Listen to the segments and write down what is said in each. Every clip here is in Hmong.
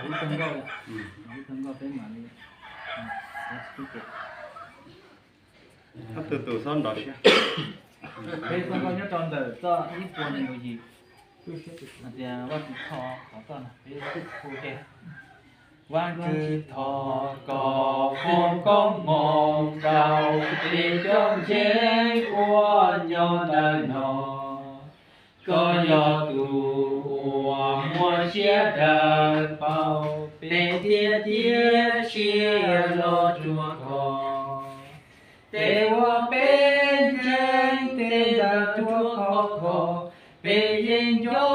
Ib tug nkauj, ib tug nkauj peb mam li, tus tus xob nrov siab. Peb tug nkauj nyob rau ntawm txoj ib puas nees nkaum yim, hais tias Vajtswv thov, thov txoj no peb hu tias: Vajtswv thov koj foom koob hmoov rau peb cov ntseeg uas nyob ntawm no. Koj yog tus uas muaj siab dawb paug, peb thiaj cia siab los cuag koj. Tej uas peb ntseeg tej ntawd ruaj khov kho, peb yeej nco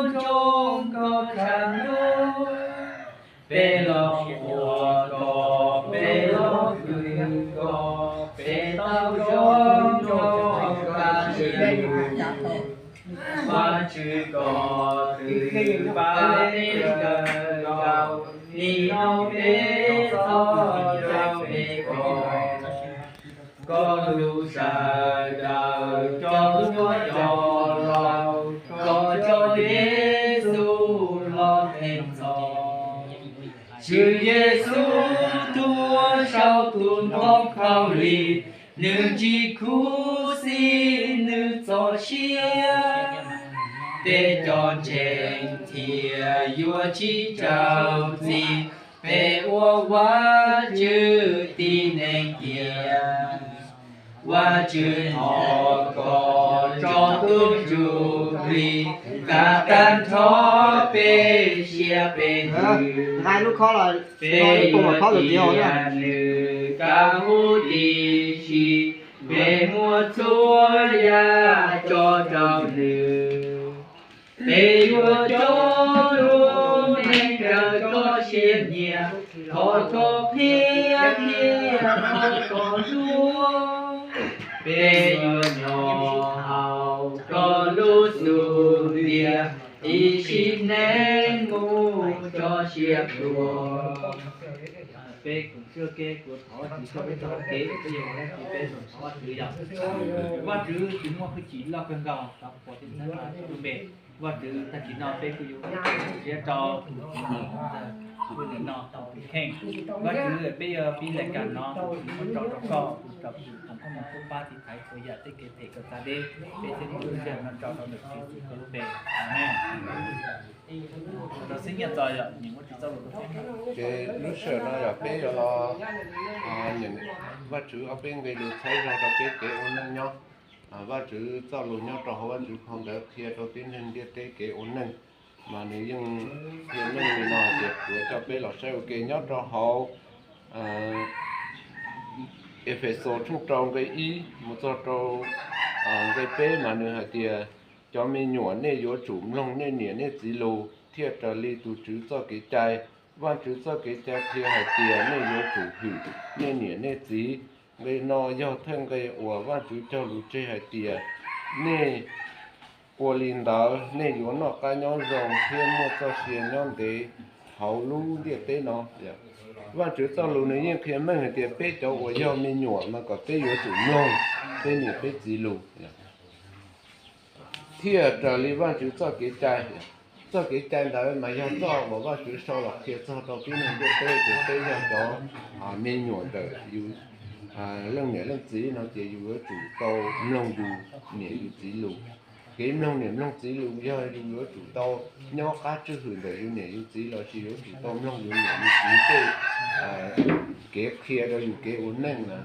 ntsoov koj tshaj hnub. Peb los qhuas koj, peb los hwm koj, peb tau zoo nrog koj sib hlub. Vajtswv, koj twb pab peb kawm nkaus, nim no peb txhob coj peb kho. Koj lub sawv daws coj tuaj coj los, koj coj Yexus los theej txhoj. Tswv Yexus tuag saum tus ntoo khaub lig, nws tsis khuv xim nws txoj sia. Peb cov ntseeg thiaj yuav tsis raug txim, peb ua Vajtswv tib neeg tiag. Vajtswv, thov koj tso tus ntsuj plig kav tag nrho peb siab peb ntsws. Peb yuav tias nws kav huv tib si, peb muab txhua yam tso rau nws. Peb yuav coj lub neej raws koj siab nyiam, thov koj qhia thiab thov koj hlub. Peb yuav nyob hauv koj lub xub ntiag, ib sim neej mus txog siab plhuav. Peb kuv tsuag ke kuv thov Vajtswv coj peb txoj hau kev, peb yuav ua Vajtswv, peb thov Vajtswv yog Vajtswv tus muaj hwj chim loj kawg nkaus, thov puas tib ntxhais lub npe. Vajtswv, tag kis no peb kuj yuav ua siab rau tus txiv ntawd, tus no tau tus kheej. Vajtswv, peb yuav pib lais kas no, tus txiv muab tso rau koj, tus tau tus foom koob hmoov pab tiv thaiv txhua yam tej kev phem kom txav deb, peb thiaj muaj lub sij hawm no tso rau ntawm Tswv Yexus koj lub npe. Amees. Rau xib nyiaj txos yom, nyeem Vajtswv txoj lus rau peb. Ces lub sij hawm no yog peb yuav los nyeem Vajtswv ob peb nqe lus txhawb zog rau peb kev ua neej nyob. Vajtswv txoj lus nyob rau hauv Vajtswv phau ntawv qhia rau tib neeg ntiaj teb kev ua neej, mas nws yeej qhia meej li no tias kuv coj peb los saib ua ke nyob rau hauv Efexus tshooj rau nqe ib mus txog rau nqe peb mas nws hais tias, cov me nyuam, nej yuav tsum mloog nej niam nej txiv lus thiaj raws li tus Tswv txoj kev cai. Vajtswv txoj kev cai qhia hais tias nej yuav tsum hwm nej niam nej txiv. Nqe no yog thawj nqe uas Vajtswv cog lus tseg hais tias nej ua li ntawd nej yuav noj qab nyob zoo thiab muaj txoj sia nyob ntev hauv lub ntiaj teb no. Vajtswv txoj lus nws yeej qhia meej hais tias peb cov uas yog me nyuam mas kom peb yuav tsum mloog peb niam peb txiv lus thiaj raws li Vajtswv txoj kev cai. Txoj kev cai ntawd mas yog txoj uas Vajtswv sau los qhia txog rau tib neeg ntiaj teb tias peb yog cov me nyuam ntawm yus leej niam leej txiv no ces yus yuav tsum tau mloog yus niam yus txiv lus. Kev mloog niam mloog txiv lus yog yus yuav tsum tau nyob qab tswj hwm ntawm yus niam yus txiv lossis yuav tsum tau mloog yus niam yus txiv tej kev qhia rau yus kev ua neej na.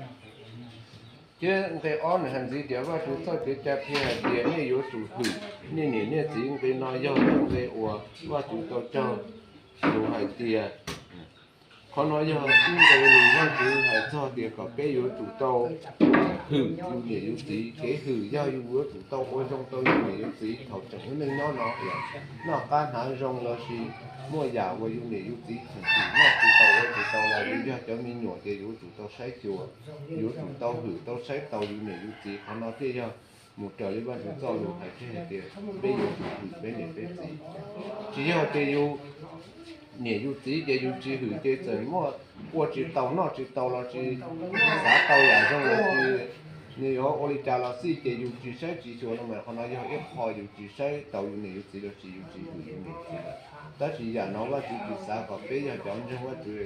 Thiab nqe ob nws hais ntxiv tias Vajtswv txoj kev cai qhia hais tias nej yuav tsum hwm nej niam nej txiv. Nqe no yog nqe uas Vajtswv tau cog lus hais tias, qhov no yog ib nqe lus Vajtswv hais txog tias kom peb yuav tsum tau hwm yus niam yus txiv. Kev hwm yog yus yuav tsum tau ua zoo rau yus niam yus txiv thaum tseem ua neej nyob no, noj qab hnav zoo lossis muaj yam uas yus niam yus txiv tseem tsis noj tsis tau ua tsis tau los yus yog cov me nyuam ces yuav tsum tau saib xyuas, yuav tsum tau hwm tau saib taus yus niam yus txiv. Qhov no thiaj yog mus raws li Vajtswv txoj lus hais tseg hais tias peb yuav tsum hwm peb niam peb txiv. Tsis yog tias yus niam yus txiv ces yus tsis hwm ces txawm muaj ua tsis tau noj tsis tau los tsis xav tau yam zoo los tsis, nws yuav ua li cas los xij ces yus tsis saib tsis xyuas no mas qhov no yog ib qho yus tsis saib taus yus niam yus txiv lossis yus tsis hwm yus niam yus txiv lawm. Tab sis yam no Vajtswv tsis xav kom peb yog cov ntseeg Vajtswv,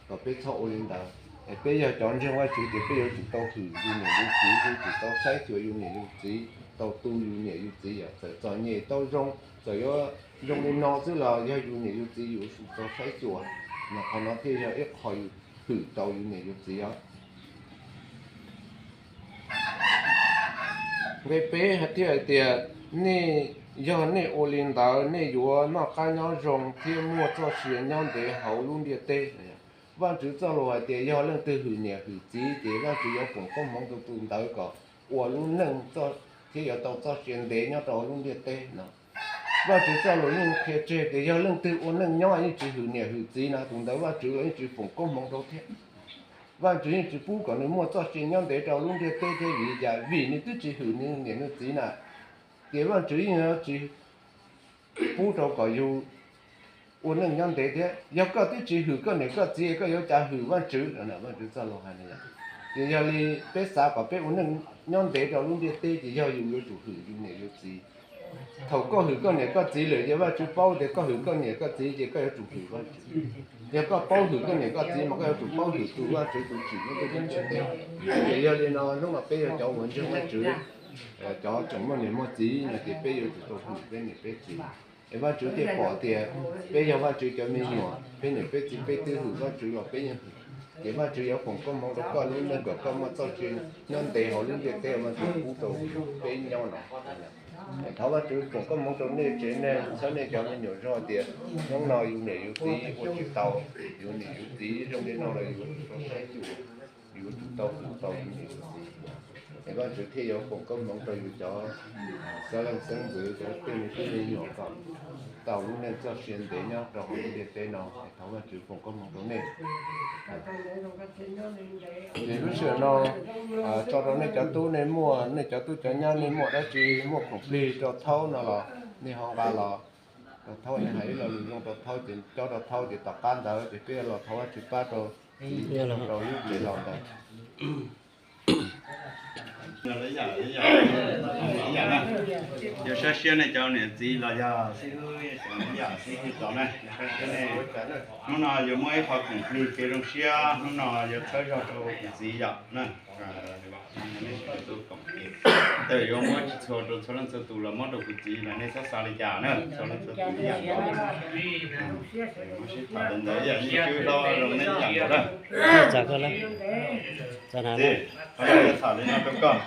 kom peb txhob ua li ntawd. Es peb yog cov ntseeg Vajtswv ces peb yuav tsum tau hwm yus niam yus txiv, yuav tsum tau saib xyuas yus niam yus txiv, tau tu yus niam yus txiv, yog txawm txom nyem tau zoo, txawm yuav zoo li no xwb los yog yus niam yus txiv yus yuav tsum tau saib xyuas. Mas qhov no thiaj yog ib qho yus hwm tau yus niam yus txiv os. Nqe peb thiaj hais tias, nej, yog nej ua li ntawd nej yuav noj qab nyob zoo thiab muaj txoj sia nyob ntev hauv lub ntiaj teb. Vajtswv txoj lus hais tias yog leej twg hwm niam hwm txiv ces Vajtswv yuav foom koob hmoov rau tus ntawd kom ua lub neej thiab yuav tau txoj sia ntev nyob rau hauv lub ntiaj teb no. Vajtswv txoj lus yeej qhia tseg tias yog leej twg ua neej nyob yeej tsis hwm niam hwm txiv no tus ntawd Vajtswv los yeej tsis foom koob hmoov rau thiab. Vajtswv yeej tsis pub kom nws muaj txoj sia nyob ntev rau lub ntiaj teb thiab vim li cas? Vim nws twb tsis hwm nws niam nws txiv na, ces Vajtswv yeej yuav tsis pub rau kom yus ua neej nyob ntev thiab. Yog koj twb tsis hwm koj niam koj txiv koj yuav cas hwm Vajtswv? Vajtswv txoj lus hais li ntawd. Ces yog li peb xav kom peb ua neej nyob ntev rau lub ntiaj teb ces yog yus yuav tsum hwm yus niam yus txiv. Thaum koj hwm koj niam koj txiv lawm ces Vajtswv paub tias koj hwm koj niam koj txiv ces koj yuav tsum hwm Vajtswv. Yog koj paub hwm koj niam koj txiv mas koj yuav tsum paub hwm tus Vajtswv tus tsim lub ntiaj teb. Ces yog li no hnub no peb yog cov uas ntseeg Vajtswv, cov tseem muaj niam muaj txiv no ces peb yuav tsum tau hwm peb niam peb txiv. Es Vajtswv thiaj pom tias peb yog Vajtswv cov me nyuam, peb niam peb txiv peb twb hwm Vajtswv los peb yeej hwm. Ces Vajtswv yuav foom koob hmoov rau koj lub neej kom koj muaj txoj sia nyob ntev hauv lub ntiaj teb Vajtswv pub rau peb nyob no. Thov Vajtswv foom koob hmoov rau nej tsev neeg, txhawb nej cov me nyuam zog tias hnub no yus niam yus txiv ua tsis tau, yus niam yus txiv zoo li no los yus tau saib xyuas, yus yuav tsum tau hwm tau yus niam yus txiv. Es Vajtswv thiaj yuav foom koob hmoov rau yus cov xeeb leej xeeb ntxwv, cov tej me tub me nyuam kom tau lub neej txoj sia ntev nyob rau hauv lub ntiaj teb no. Es thov Vajtswv foom koob hmoov rau nej. Ces lub sij hawm no tso rau nej cov tub nej muaj, nej cov tub cov nyab nej muaj dab tsi muaj khoom plig rau thaub no los nej ho nqa los rau thaub, nej hais ib lo lus zoo rau thaub ces cob rau thaub ces tom qab ntawd ces peb los thov Vajtswv pab rau, rau lub tsev laus ntawd. Yog saib siab nej cov niam txiv los yog xib hwb, yam xib hwb tos na, saib siab nej. Hnub no yuav muaj ib qho khoom plig kev zoo siab, hnub no yuav txhawb zog rau tus txiv yom na. Yuav muab tsis txhua rau txhua leej txhua tus los muab rau tus txiv los nej txhob xav li cas na, txhua leej txhua tus ib yam nkaus. Muab sib tham li ntawd ib yam, yeej twb hlob zoo nej ib yam nkaus na. Txiv, qhov no yuav tham li no rau koj,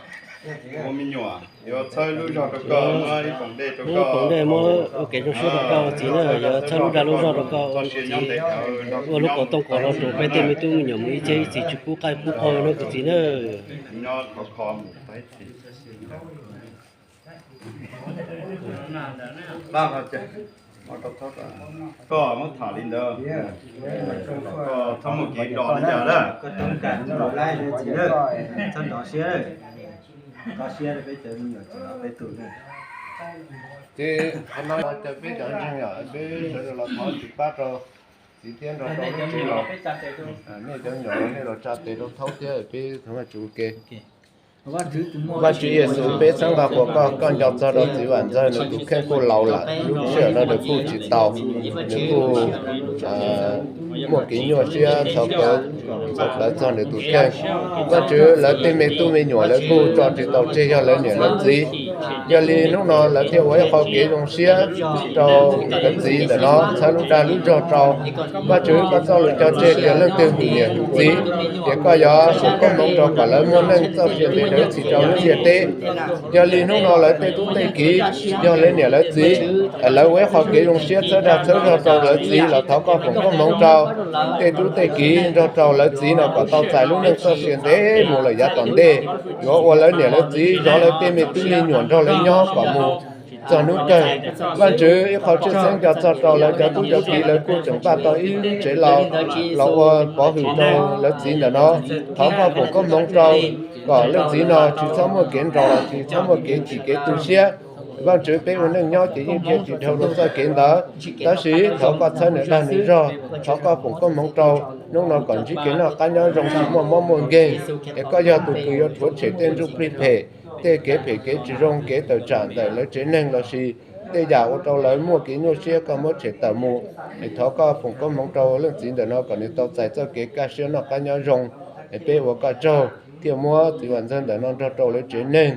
ua me nyuam yuav txhawb lub zog rau koj, muab ib poom dej rau koj, poom dej muab ua kev zoo siab rau koj txiv na, yuav txhawb lub dag lub zog rau koj ua txiv, ua lub kaus tooj kaus hlau rau peb tej me tub me nyuam mus ib txhiab ib txhis tsis pub qaij pub qhov no kuv txiv na. Koj muab tham li ntawd, koj txhob muaj kev do li cas na. Ces qhov no caw peb cov ntseeg yom, peb sawv daws los thov Vajtswv pab rau txiv thiab nrog rau lub tsev los, nej cov me nyuam los nej los tsa tes rau thaub thiab peb thov Vajtswv ua ke. Vajtswv Yexus, peb txhawb nqa qhuas koj, koj nco txog rau txiv Vam Ntxawg nws tus kheej kuj laus lawm, lub sij hawm no nws kuj tsis tau, nws kuj muaj kev nyuaj siab txhawm plawv txog nws tus kheej. Vajtswv, lawv tej me tub me nyuam lawv kuj tso tsis tau tseg yog lawv niam lawv txiv. Yog li hnub no lawv thiaj ua ib qho kev zoo siab rau lawv txiv ntawm no, txhawb lub dag lub zog rau. Vajtswv, koj txoj lus cog tseg tias leej twg hwm niam hwm txiv, ces koj yuav foom koob hmoov rau kom lawv muaj neej txoj sia ntev dawb txhis rau lub ntiaj teb. Yog li hnub no lawv tej tub tej kiv yog lawv niam lawv txiv, lawv ua ib qho kev zoo siab txhawb dag txhawb zog rau lawv txiv los thov koj foom koob hmoov rau tej tub tej kiv nrog rau lawv txiv no kom tau txais lub neej txoj sia ntev mus lawm yav tom ntej, yuav ua lawv niam lawv txiv zov lawv tej me tub me nyuam nrog lawv nyob kom mus txog hnub kawg. Vajtswv, ib qho tshwj xeeb nco txog rau lawv cov tub cov kiv lawv kuj tseem npaj tau ib lub tsev laus los ua pov hwm rau lawv txiv ntawm no. Thov koj foom koob hmoov rau kom leej txiv no tsis txhob muaj kev nraus los tsis txhob muaj kev chim kev tu siab. Vajtswv, peb ua neej nyob ces yeej dhia tsis dhau rau txoj kev ntawd, tab sis thov koj txhawb nws dag nws zog, thov koj foom koob hmoov rau. Hnub no kom ntsib kev noj qab nyob zoo tsis muaj mob muaj nkeeg, es koj yog tus kws yuav rhuav tshem tej ntsuj plig phem, tej kev phem kev tsis zoo kev tawm tsam ntawm lawv tsev neeg lossis tej yam ua rau lawv muaj kev nyuaj siab koj muab tshem tawm mus. Es thov koj foom koob hmoov rau leej txiv ntawm no kom nws tau txais txoj kev kaj siab noj qab nyob zoo. Es peb ua koj tsaug thiaj muab txiv Vam Ntxawg ntawm no nrog rau lawv tsev neeg.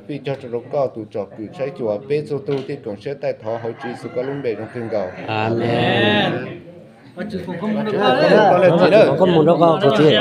Fij cog tso rau koj tus tsom kwm saib xyuas, peb txhua tus thiaj koom siab taij thov hauv Tswv Yexus koj lub npe zoo kawg nkaus. Amees. Koj mus rau koj tus txiv.